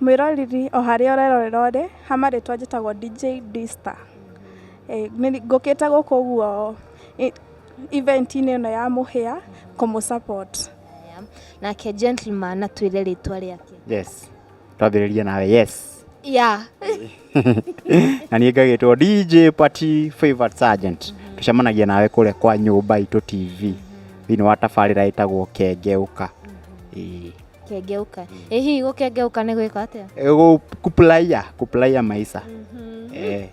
Mwĩroreri o harĩa ũrerorera ũrĩ, ha marĩtwa njĩtagwo DJ D-Star. Ngũkĩte gũkũ ũguo event-inĩ ĩno ya Mũhĩa kũmũ support. Nake gentleman atwĩre rĩtwa rĩake. Yes, twambĩrĩrie nawe, yes. Yeah. Na niĩ ngagĩtwo DJ Party Favorite Sergeant. Tũcemanagia nawe kũrĩa kwa Nyũmba Itũ TV thĩinĩ wa tabarĩra ĩtagwo Kengeuka. Ĩĩ. Kengeuka. Ĩ hihi gũkengeuka nĩ gwĩka atĩa? Kupulaia, kupulaia maisha. Eh.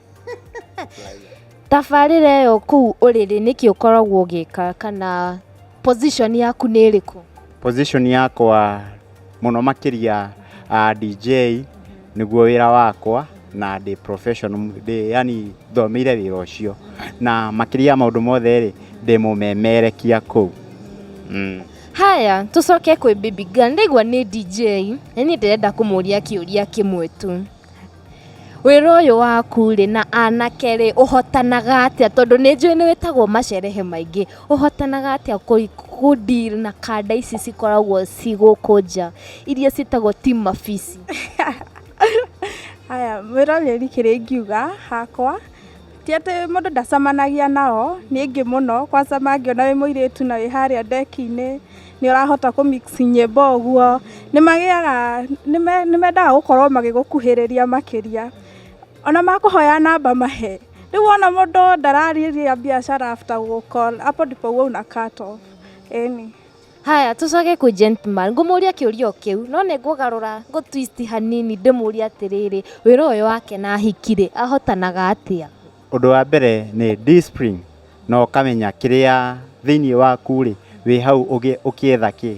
Tabarĩra ĩyo kũu ũrĩrĩ nĩkĩ ũkoragwo ũgĩka kana position yaku nĩ ĩrĩkũ? Position yakwa mũno makĩria DJ nĩguo wĩra wakwa na ndĩ professional, ndĩ yani thomeire wĩra ũcio na makĩria ya maũndũ mothe rĩ, ndĩ mũmemerekia kũu. Haya, tũcoke kwĩ baby girl. Ndaigua nĩ DJ, na niĩ ndĩrenda kũmũria kĩũria kĩmwe tu. Wĩra ũyũ waku rĩ na anake rĩ, ũhotanaga atĩa? Tondũ nĩ njũĩ nĩ wĩtagwo macerehe maingĩ. Ũhotanaga atĩa kũ deal na kanda ici cikoragwo ci gũkũ nja iria ciĩtagwo ti mabici? Haya, mwĩroreri kĩrĩa ingiuga hakwa, ti atĩ mũndũ ndacemanagia nao, nĩ aingĩ mũno, kwanza mangĩona wĩ mũirĩtu na wĩ harĩa ndeki-inĩ, nĩ ũrahota kũ mix nyĩmbo ũguo, nĩ magĩaga, nĩ mendaga gũkorwo magĩgũkuhĩrĩria makĩria. Ona makũhoya namba mahe. Rĩu wona mũndũ ndararĩria biacara after gũgũ-call, hapo ndipo huwa una cut off. Ĩni. Haya, tũcoke kwĩ gentleman. Ngũmũria kĩũria o kĩu, no nĩ ngũgarũra ngũ twist hanini ndĩmũrie atĩrĩrĩ, wĩra ũyũ wake na ahiki rĩ, ahotanaga atĩa? Ũndũ wa mbere nĩ discipline na ũkamenya kĩrĩa thĩinĩ waku rĩ, wĩ hau ũkĩetha kĩ.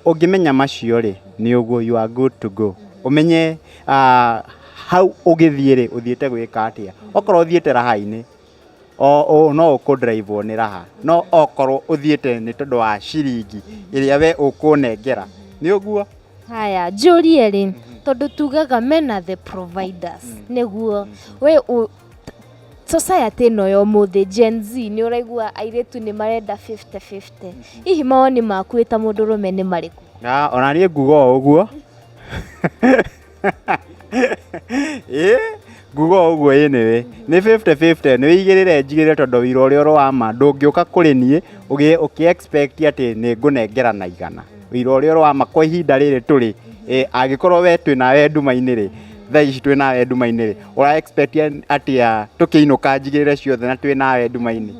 Ũngĩmenya macio rĩ, nĩ ũguo you are good to go. Ũmenye hau ũgĩthiĩ rĩ, ũthiĩte gwĩka atĩa. Okorwo ũthiĩte raha-inĩ, no ũkũ drive wo nĩ raha. No okorwo ũthiĩte nĩ tondũ wa ciringi ĩrĩa we ũkũnengera, nĩ ũguo. Haya, njũrie rĩ, tondũ tugaga men are the providers, nĩguo we society ĩno ya ũmũthĩ Gen Z nĩ ũraigua airĩtu nĩ marenda 50-50. Hihi mawoni maku wĩ ta mũndũrũme nĩ marĩkũ? Na ona niĩ nguga o ũguo. Ĩ nguga o ũguo anyway. Nĩ 50-50, nĩ wĩigĩrĩre njigĩrĩre tondũ wĩira ũrĩa ũrĩ wa ma ndũngĩũka kũrĩ niĩ ũkĩ expect atĩ nĩ ngũnengera na igana. Wĩira ũrĩa ũrĩ wa ma kwa ihinda rĩrĩ tũrĩ, angĩkorwo we twĩ nawe nduma-inĩ rĩ, thaa ici twĩ nawe nduma-inĩ rĩ, ũra expect atĩa tũkĩinũka njigĩrĩre ciothe na twĩ nawe nduma-inĩ?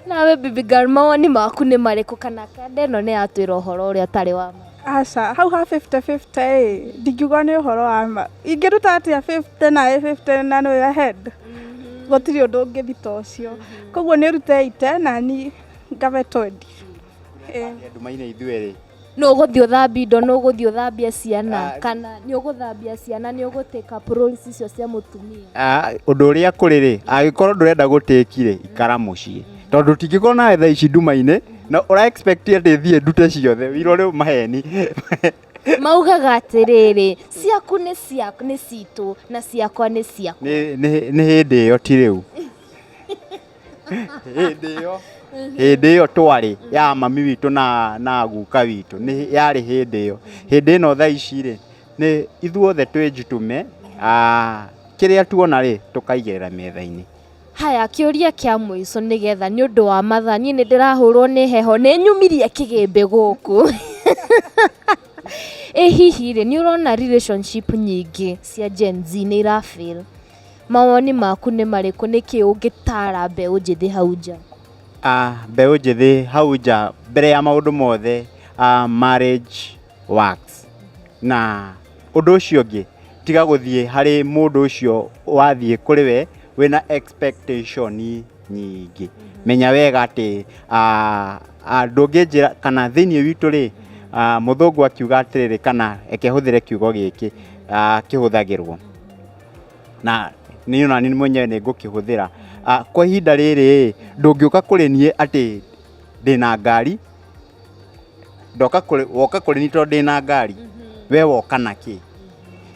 Nawe baby girl, mawoni maku nĩ marĩkũ kana kanda ĩno nĩ yatwĩra ũhoro ũrĩa ũtarĩ wa ma? Aca, hau ha 50-50 ĩ, ndingiuga nĩ ũhoro wa ma. Ingĩruta atĩa 50 nawe 50 na nĩwe head? Gũtirĩ ũndũ ũngĩthi ta ũcio. Koguo nĩ ũrute 80 nani ngabe 20. Ĩ. Nduma-inĩ ithuerĩ. Nũ ũgũthiĩ ũthambie indo, nũ ũgũthiĩ ũthambie ciana, kana nĩ ũgũthambia ciana, nĩ ũgũ take up roles icio cia mũtumia? Ũndũ ũrĩa kũrĩ rĩ, angĩkorwo ndũrenda gũtĩki rĩ, ikara mũciĩ. Tondũ tingĩkorwo nawe thaa ici nduma-inĩ, na ũra expect atĩ thiĩ ndute ciothe, wĩira ũrĩ maheni. Maugaga atĩrĩrĩ, ciaku nĩ ciaku nĩ citũ na ciakwa nĩ ciaku. Nĩ hĩndĩ ĩyo ti rĩu. Hĩndĩ ĩyo, hĩndĩ ĩyo twarĩ ya mami witũ na guka witũ, nĩ yarĩ hĩndĩ ĩyo. Hĩndĩ ĩno thaa ici rĩ, nĩ ithuothe twĩ njitume, kĩrĩa tuona rĩ, tũkaigĩrĩra metha-inĩ. Haya, kĩũria kĩa mũico nĩgetha nĩ ũndũ wa mathaa, niĩ nĩ ndĩrahũrwo nĩ heho, nĩ nyumirie kĩgĩmbĩ gũkũ. Ĩ hihi rĩ, nĩ ũrona relationship nyingĩ cia Gen Z nĩ ira fail? Mawoni maku nĩ marĩkũ? Nĩkĩ ũngĩtara mbeũ njĩthĩ hau nja? Mbeũ njĩthĩ hau nja, mbere ya maũndũ mothe, marriage works. Na ũndũ ũcio ũngĩ, tiga gũthiĩ harĩ mũndũ ũcio wathiĩ kũrĩ we wĩna expectation nyingĩ. Menya wega atĩ ndũngĩnjĩra kana thĩiniĩ witũ rĩ, mũthũngũ akiuga atĩrĩrĩ kana reke hũthĩre kiugo gĩkĩ kĩhũthagĩrwo na niĩ ona niĩ mwenyewe nĩ ngũkĩhũthĩra. Kwa ihinda rĩrĩ ndũngĩũka kũrĩ niĩ atĩ ndĩna ngari, ndoka kũrĩ, woka kũrĩ niĩ tondũ ndĩna ngari, we woka na kĩ?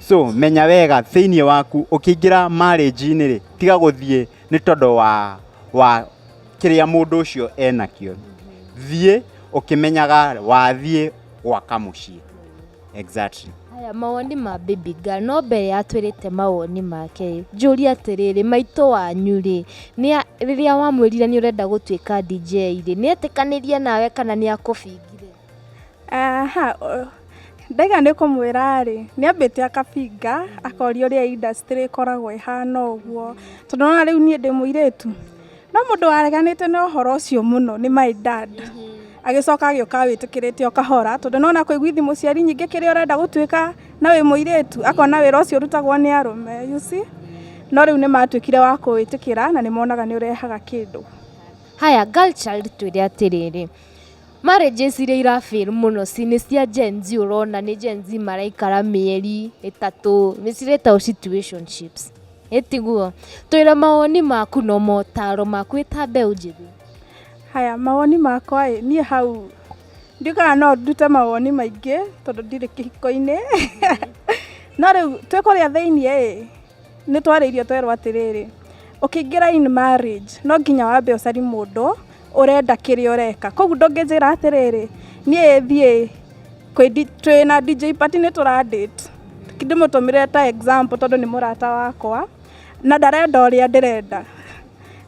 So menya wega thĩiniĩ waku ũkĩingĩra marriage-inĩ rĩ, tiga gũthiĩ nĩ tondũ wa kĩrĩa mũndũ ũcio enakĩo. Thiĩ ũkĩmenyaga wathiĩ gwaka mũciĩ. Exactly. Haya mawoni ma baby girl, no mbere ya twĩrĩte mawoni make njũrie atĩrĩrĩ, maitũ wanyu rĩ, rĩrĩa wamwĩrire nĩ ũrenda gũtuĩka DJ rĩ, nĩ etĩkanĩrie nawe kana nĩ akũbingire? Aha, ndaiga nĩ kũmwĩra rĩ, nĩ ambĩte akabinga, akoria ũrĩa industry ĩkoragwo ĩhana ũguo, tondũ nona rĩu niĩ ndĩ mũirĩtu, no mũndũ wareganĩte na ũhoro ũcio mũno nĩ my dad. Agĩcoka agĩũka wĩtĩkĩrĩte o kahora, tondũ nona kũiguithi mũciari nyingĩ kĩrĩa ũrenda gũtuĩka na wĩ mũirĩtu, akona wĩra ũcio ũrutagwo nĩ arũme, you see? No rĩu nĩ matuĩkire wa kũwĩtĩkĩra na nĩ monaga nĩ ũrehaga kĩndũ. Haya, girl child, twĩre atĩrĩrĩ, marriages iria irafail mũno ci nĩ cia Gen Z, ũrona nĩ Gen Z maraikara mĩeri 3, nĩ ciretagwo situationships, ĩtiguo? Twĩre mawoni maku no motaro maku ĩta mbeũ njĩthĩ. Haya, mawoni makwa ĩ, niĩ hau ndiugaga no ndute mawoni maingĩ tondũ ndirĩ kĩhiko-inĩ, no rĩu twĩ kũrĩa thĩiniĩ ĩ, nĩ twarĩirio twerwo atĩrĩrĩ, ũkĩingĩra in marriage no nginya wambe ũcarie mũndũ ũrenda kĩrĩa ũreka, koguo ndũngĩnjĩra atĩrĩrĩ, niĩ thiĩ twĩna DJ party nĩ tũra date, ndĩmũtũmĩre ta example tondũ nĩ mũrata wakwa na ndarenda ũrĩa ndĩrenda,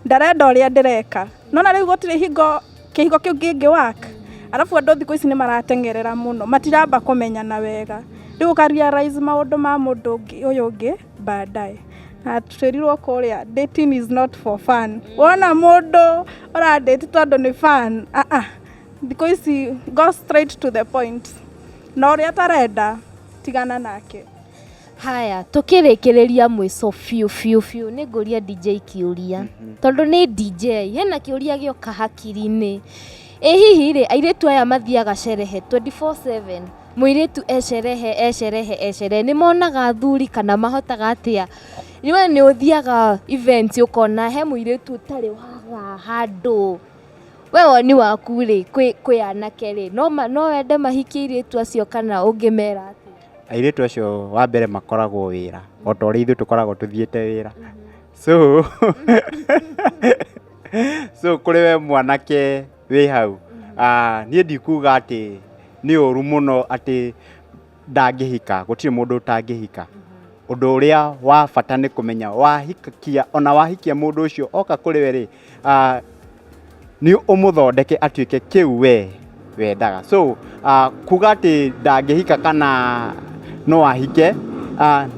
ndarenda ũrĩa ndĩreka, nona rĩu gũtirĩ hingo kĩhiko kĩu kĩngĩ work. Arabu andũ thikũ ici nĩ marateng'erera mũno, matiramba kũmenyana wega, rĩu ũka realize maũndũ ma mũndũ ũyũ ũngĩ baadaye. Na twĩrirwo kũrĩa dating is not for fun. Wona mũndũ ũra date tondũ nĩ fun, thikũ ici go straight to the point, na ũrĩa atarenda tigana nake. Haya, tukĩrĩkĩrĩria mũico biũ biũ biũ, nĩ ngũria DJ kĩũria, tondũ nĩ DJ, hena kĩũria gĩoka hakiri-inĩ. Ĩ hihi rĩ, airĩtu aya mathiaga sherehe 24/7, mũirĩtu ecerehe ecerehe ecerehe, nĩ monaga athuri kana mahotaga atĩa? We nĩ ũthiaga event ũkona he mũirĩtu ũtarĩ waga handũ. We woni waku rĩ, kwĩ anake rĩ, no wende mahikie airĩtu acio kana ũngĩmera atĩa? Airĩtu acio wa mbere makoragwo wĩra o ta ũrĩa ithuĩ tũkoragwo tũthiĩte wĩra, so kũrĩ we mwanake wĩ hau, niĩ ndikuga atĩ nĩ ũru mũno atĩ ndangĩhika, gũtirĩ mũndũ ũtangĩhika. Ũndũ ũrĩa wa bata nĩ kũmenya wahikia, ona wahikia mũndũ ũcio oka kũrĩ we rĩ, nĩ ũmũthondeke atuĩke kĩu we wendaga. So kuga atĩ ndangĩhika kana no ahike,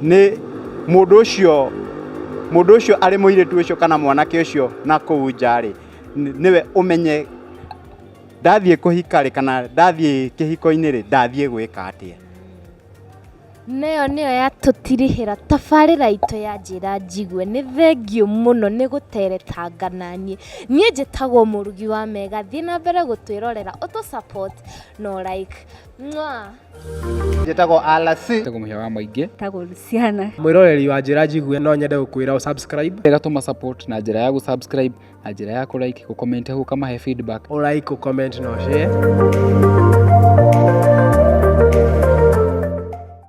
nĩ mũndũ ũcio arĩ mũirĩtu ũcio kana mwanake ũcio na kũu nja rĩ, nĩwe ũmenye ndathiĩ kũhika rĩ kana ndathiĩ kĩhiko-inĩ rĩ, ndathiĩ gwĩka atĩa. Nayo nĩyo yatũtirihĩra tabarĩra itũ ya Njĩra Njigue. Nĩ thengiũ mũno nĩ gũteretanga naniĩ. Niĩ njĩtagwo mũrugi wa mega, thiĩ na mbere gũtwĩrorera, ũtũ support no like. Mwah. Njĩtagwo RC. Njĩtagwo Mũhĩa wa Mũingĩ. Njĩtagwo Luciana. Mwĩroreri wa Njĩra Njigue, no nyende gũkwĩra ũ subscribe. Ĩgatũma support na njĩra ya gũ subscribe, na njĩra ya kũ like, gũ comment, gũkamahe feedback. Ũ like, ũ comment na ũ share.